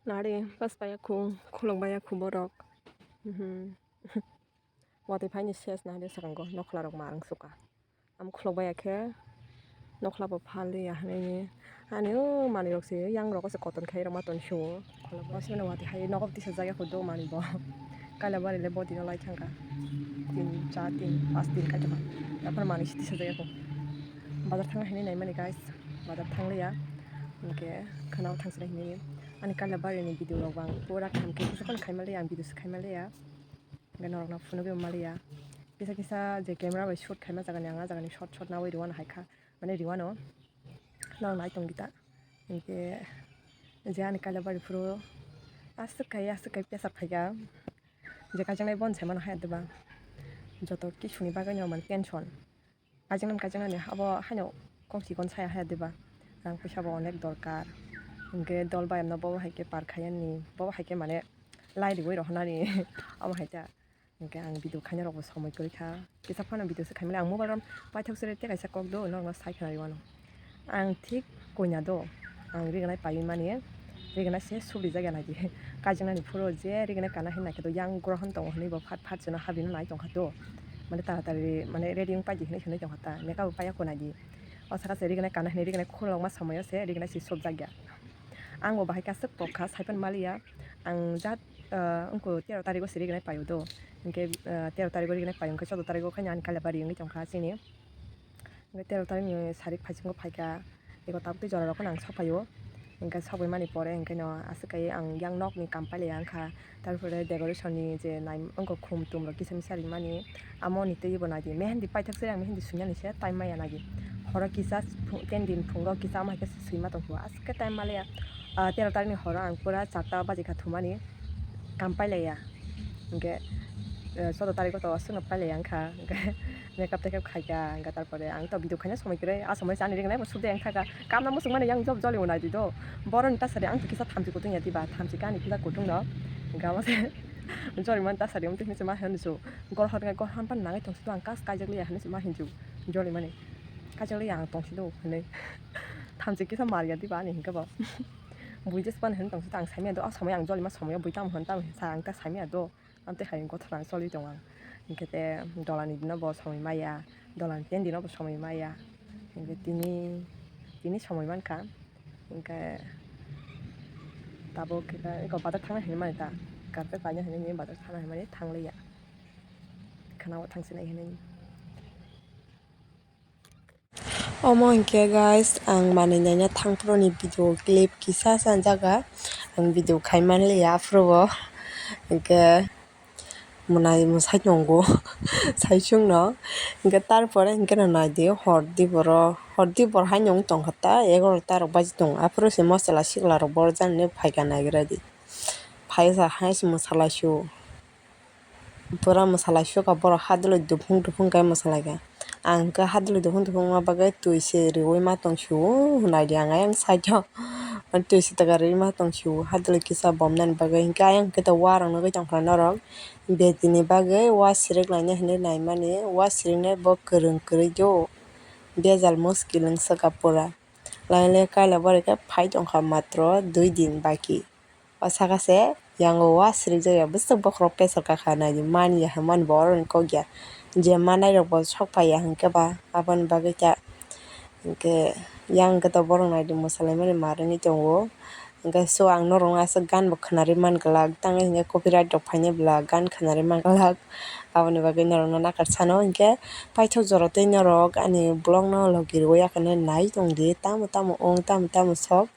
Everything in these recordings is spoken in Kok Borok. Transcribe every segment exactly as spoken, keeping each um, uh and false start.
Nari, pas baya khu, khulok baya khu borok. Mhm. Watwi phaini ses na de sakango, nokhla rok ma ang suka. Am khulok baya khe, nokhla bo phal ya hwnwi. Ani o manwi rok se, yang rok se koton khai rok ma ton sio. Khulok baya se watwi hai nogo tisa jaya khu do mani bo. Kaila bari le bodi no lai thangka. Tin, char, tin, pas din kai tongkha. Taphor manwi se tisa jaya khu. Bazar thangna hinwi naimani guys. Bazar thangliya. Hwnkhe khana o thangsinai hinwi. Ani kaila bari ni video rok bang pura khamkhe kisa phano khaima liya, ang video se khaima liya. Hwnkhe norok no phunugwi ma liya. Kisa kisa je camera bai shoot khaima jagani ang a jagani shot shot nawi rwano hai kha. Mane rwano. Norok nai tong di ta. Hwnkhe je ani kaila bari phuru aswk kai aswk kai pressure phaikha. Je kaijaknai bon se mano haya diba. Joto kisuni bagwi no mane tension. Kaijaknani kaijaknani abo haino kok chikon saya haya diba. Rang puisa bo onek dorkar. Hwnkhe dol bai no bobo hai khe par khayani. Bobo hai khe mane lai riwi rohornani. Omo hai ta. Hwnkhe ang video khaina rokbo somoi kwrwi kha. Kisa phano video se khaimani ang mobile rom paithak sere tei kaisa kok do norokno sai khna rwmano. Ang thik koina do, ang rignai paiwi mani, rignai se subrijak ya naidi. Kaijaknani phuru je rignai kana hinwi naikhe do yang grohon tongo hwnwi bo phat phat jono habino nai tongkha do. Mane taratari mane ready wng paidi hinwi hinwi tongkha ta, makeup bo paiya ko naidi. O saka se rignai kana hinwi rignai khulokma somoio se rignai se subjak ya. Ang bo bahai khe aswk kok kha, sai phano maliya. Ang jat, ah, wngkha tero tarigo se rignai paio do. Hwnkhe, ah, tero tarigo rignai paio, hwnkhe choudo tarigo khaina ani kaila bari wngwi tongkha chini. Hwnkhe tero tarikni sarik phaisingo phaikha, eko tabuk tei jorarok phano ang sokphaio. Hwnkhe sokphaimani pore hwnkhe no aswk kai ang yang nokni kam pailaiya wngkha. Tarpore decoration ni je nai wngkha khum tum rok kisa misa rimani, amo ni twi bo naidi mehendi paithak se ang mehendi swinani se time maya naidi. Horo kisa phu-, ten din phungo kisa amo hai khe swima tongphio aswk khe time maliya. Ah, tero tarikni horo ang pura charta baji kha thumani kam pailaiya. Hwnkhe, eh, choudo tariko to aswkno pailaiya wngkha. Hwnkhe makeup taikeup khaikha, hwnkhe tarpore ang to video khaina somoi kwrwi, a somoi se ani rignai bo subjak wngkha kha. Kamna muchungmani yang job jolio naidi do. Boroni tasari ang to kisa thamchi kutung ya diba, thamchi kani kisa kutung no. Hwnkhe amo se jolimani tasari wngtwi hinwi se ma hwn su. Gorhor hwnkhe gorhor pan nangwi tongsi do ang kas kaijak liya hinwi se ma hinsu. Jolimani. Kaijak liya ang tongsi do hinwi. Thamchi kisa mar ya diba ani hwnkhe bo. Bui jespan hinwi tongsi do ang saimanya do. A somoi ang jolima somoio bui tamo hwn tamo hwn sa ang ta saimanya do. Amtwi hai gothorang choli tongo ang. Hinkhe te dolani dino bo somoi maya, dolani ten dino bo somoi maya. Hinkhe tini, tini somoi mankha. Hinkhe tabuk khe eko bazar thangna hinwi mani ta. Carpet paina hinwi bazar thangna hinwi mani thangliya. Khana o thangsinai hinwi. Omo hinkhe guys, ang manwi naina thangphuru ni video clip kisa sanjak, ang video khai manliya aphuru o. Hinkhe mwnai mwsai tongo saichung no. Hinkhe tarpore hinkhe no naidi hor diboro, hor dibor haino wng tongkha ta egaroh ta rok baji tongo. Aphuru se mosola sikla rok borjak hinwi phaikha naigra di. Phaisa hai se mwsalaisio. Pura mwsalaisio ka borok hadwlwi duphung duphung khe mwsalaikha. Ang khe hadwlwi duphung duphung wngma bagwi twi se riui ma tong sio hwnwi naidi ang ayang side o. Twi se twkar riui ma tong sio hadwlwi kisa bomnani bagwi. Hinkhe ayang khe to wa rok nugui tongkha norok. Betini bagwi wa sirik laina hinwi naimani, wa siriknai bo kwrwng kwrwi do. Bejal muskil wngsa kha pura. Lailai kaila borok khe phai tongkha matro dui din baki. O saka se yango wa sirik jak ya bwswk bokhorok pressure kakha naidi mani ya hwnmani bo oro ni kok ya je manai rok bo sok pai ya hinkhe ba aboni bagwi ta hinkhe yang khe to borok naidi mwsalaimani ma rwngwi tongo hinkhe so ang norok no aswk gan bo khwnarwi man glak tamo hinkhe copyright rok phainai bwla gan khwnarwi man glak aboni bagwi norok no nakar sano hinkhe paithak jora tei norok ani vlog no logi rwui akheno nai tongdi tamo tamo wng tamo tamo sok.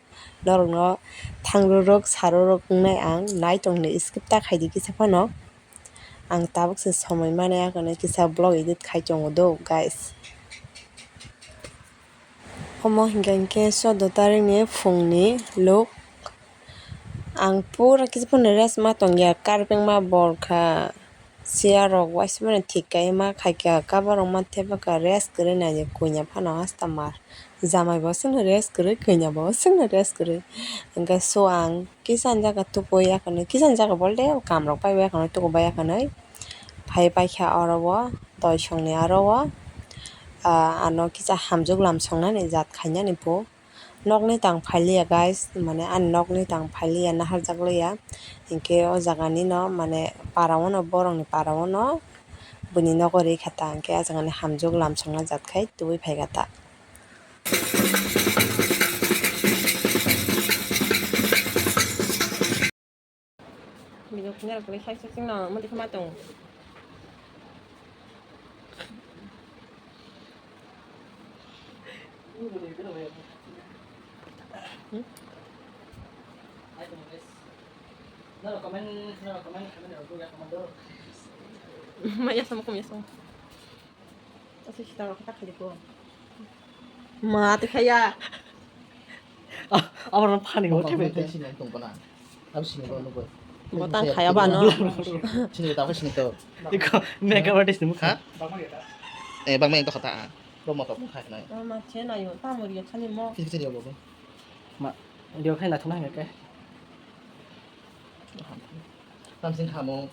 Norokno thangrorok sarorok wngnai ang nai tongdi skip ta khaidi kisa phano. Ang tabuk se somoi mani akhano kisa vlog edit khai tongo do guys. Omo hinkha hinkhe choudo tarikni phungni look. Ang pura kisa phano rest ma tongya karpeng ma borkha. Chair rok waisa mano thik khe ma khaikha cover rok ma thepakha rest kwrwi naidi kuina phano hasta mar jamai bo swngno rest kwrwi kuina bo swngno rest kwrwi hinkhe so ang kisa jaga tubui akhano kisa jaga bolte kam rok paibai akhano tukubai akhano phai paikha oro o toisongni aro o ano kisa hamjwk lam songnani jat khainani bo. Nokni tang phailiya guys, mane ani nokni tang phailiya, naharjakliya. Hinkhe o jagani no mane para o no, borokni para o no buini nogo rikha ta, hinkhe a jagani hamjwk lamsokna jat khai tubui phaikha ta. Video khunjak rok kwlai sai sai chwngno omo dikhe ma tongo. Hmm? Maya sama kum ya sama. Asa sitang rok kha khali ko. Ma te khaya. Ah, abang phani go thebe. Sini tong pana. Ab sini go nugoi. Botang khaya ba no. Sini ta sini to. Iko makeup artist ni mukha. Eh, bang meng to khata. Ro mo to khai nai. Ma che na yo ta mo ri khani mo. Kiri kiri yo bo. Ma, dio khai na thuna ke. Tamsing khamung.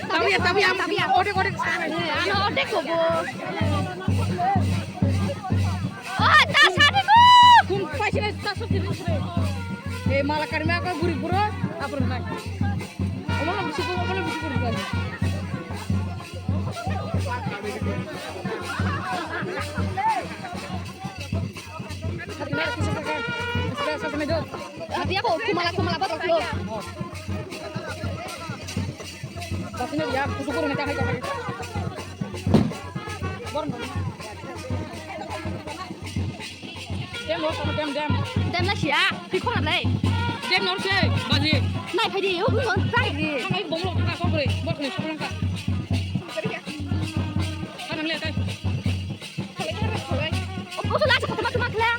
Tabiya, tabiya, tabiya. Ode, ode. Ano ode kobo. Oh, ta sadi ko. Kum paisina ta sadi ko. Eh, mala karima ko guri buro, apur nai. Omo bisi ko, omo bisi ko. Dia ko kumala kumala batok lo. Tapi ni ya kudu kudu ni kahai kahai. Borno. Dem lo, dem, dem. Dem na siya, tikho na lai. Dem nor se, baji. Nai phai di, o, o, tai di. Ang ai bonglo, ta sokre, bor khni sokrang ka. Kanang le tai. O, o, la, sa, tama, tama, kla.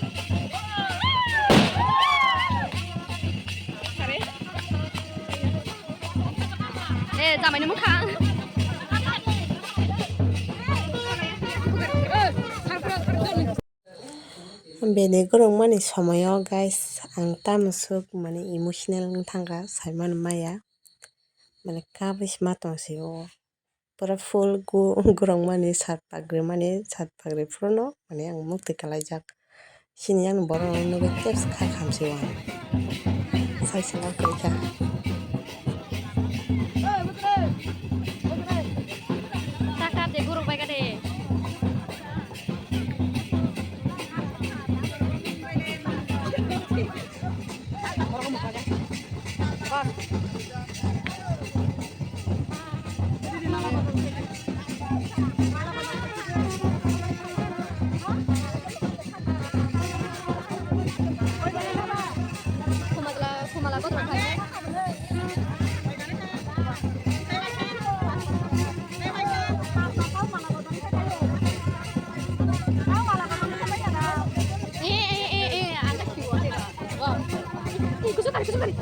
Eh, jamai ni mukha. Bini gorokmani somoyo, guys, ang tamo swk mane emotional wng thangkha, saimano maya, mane kabwi se ma tong si o, pura full gu-, gorokmani sat pagri mani, sat pagri phuru no mane ang mukti kalaijak. Chini yang borok rok nugwi tei khai khamsi o ang. Sai se ma kwrwi kha. Taka de guruk bai ka de. Kumala, kumala ko thang khai.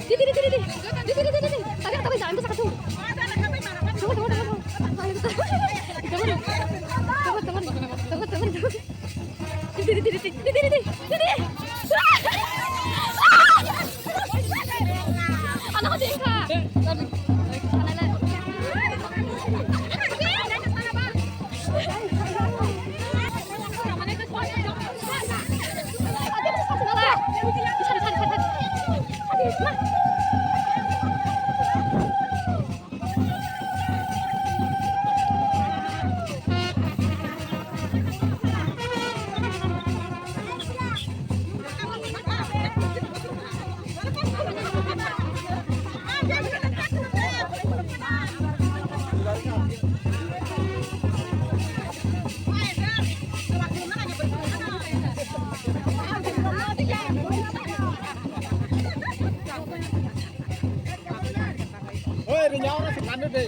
Didi, didi, didi. Didi, didi, didi. Tabi, tabi, jangan besar tu. Tunggu, tunggu, tunggu, tunggu. Tunggu, tunggu, tunggu. Tunggu, tunggu, tunggu. Didi, didi, didi, didi, didi. Didi. Anak kecil, Kak. Anak, anak. Oi, ri nyawa na sukhan de.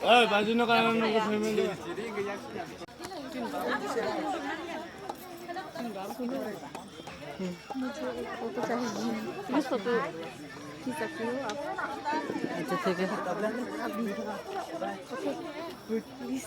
Eh, baju no kanan no. मुझे एक फोटो चाहिए। Please photo खींच सकती हो आप? अच्छा, ठीक है। अभी। ओके। प्लीज।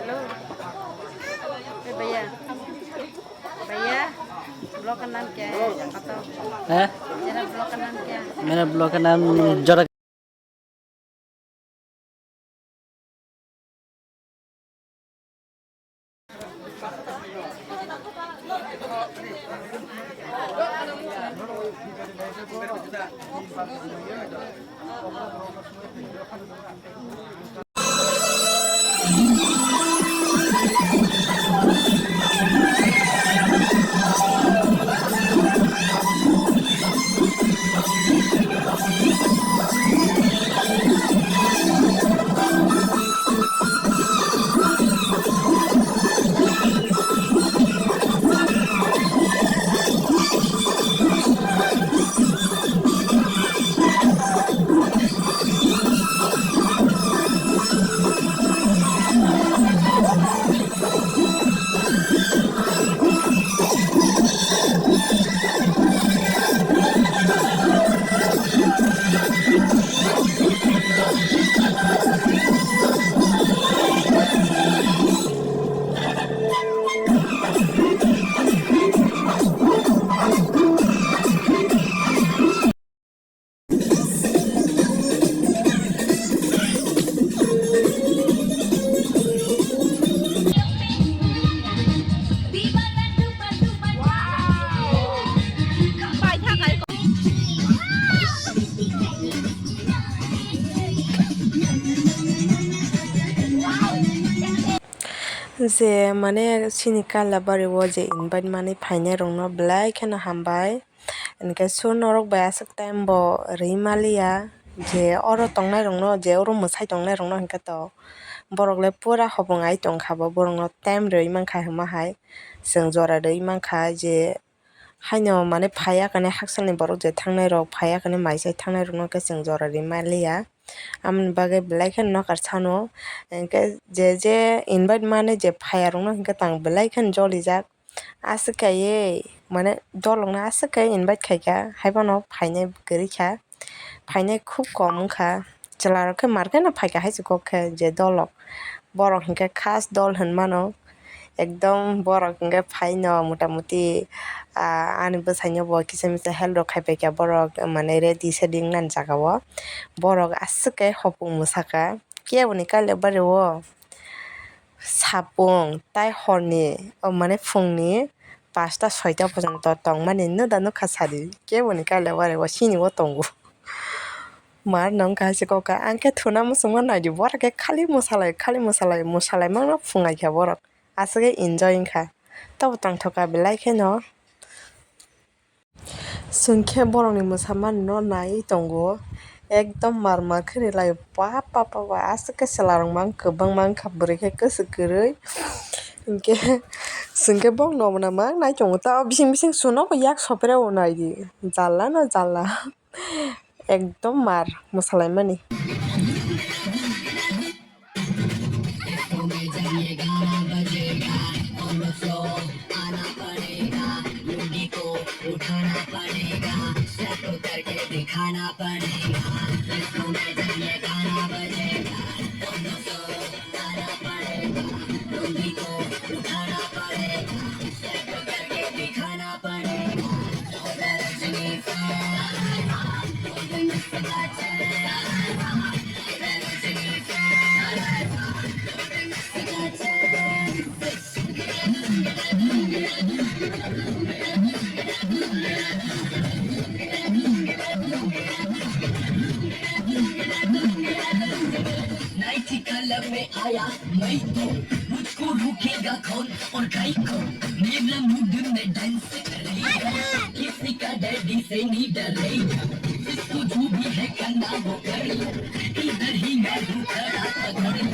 Hello. ए भैया, भैया, ब्लॉग का नाम क्या है? बताओ। हैं? तेरा ब्लॉग का नाम क्या है? मेरा ब्लॉग का नाम जोरा। Je mane chini Kailabari o je invite mani phainai rokno belai kheno hambai. Hinkhe sur norok bai aswk time bo rwi maliya, je oro tongnai rokno, je oro mwsai tongnai rokno hinkhe to borok le pura hopong ai tongkha bo, borokno time rwi mankha hwnma hai chwng jora rwi mankha je haino mane phaiya kane hakchalni borok je thangnai rok phaiya kane mai chai thangnai rokno khe chwng jora rwi maliya. Amoni bagwi belai kheno nokar sano hinkhe je je invite mani je phaiya rokno hinkhe tang belai kheno jolijak. Aswk kaiye, mane, dolokno aswk khe invite khaikha, haiphano phainai kwrwikha, phainai khub kom wngkha. Chwlarok khe mar kheno phaikha hai se kok khe je dolok, borok hinkhe khas dol hinmano, ekdom borok hinkhe phaino motamuti, ah, ani bwsaino bo kisa misa help rok khaipaikha borok, mane, ready seding nani jagao borok aswk khe hopung mwsakha keboni Kailabari o. Sapung tai horni, o mane phungni pasta soita porjonto tongmani noda nukha sadi, keboni Kailabari o sini o tongo. Mar nong kaisa kokha, ang khe thuna muchungma naidi, borok khe khali mwsalai, khali mwsalai, mwsalai mangno phungai kha borok, aswk khe enjoy wngkha, tobo tongthokha belai kheno. Chwng khe borokni mwsamani no naiwi tongo, ekdom mar mar khe rwlaio, ba, ba, ba, ba, aswk khe chwla rok mang kwbangma wngkha, bwrwi khe kwchwk kwrwi, hinkhe chwng khe bokno omo nang mang nai tongo, ta bising bising chwngno yak sopre o naidi, jalla no jalla, ekdom mar mwsalaimani. में आया मैं तो, मुझको रोकेगा कौन और काई को? मेरा मूड में डांस करेगा, किसी का डैडी से नहीं डरेगा। जिसको जो भी है करना वो कर लो, इधर ही मैं हूँ खड़ा पकड़ लो।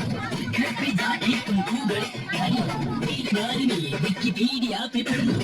घर पे जाके तुमको गड़ कर लो। मेरी नानी विकिपीडिया पे पढ़ लो।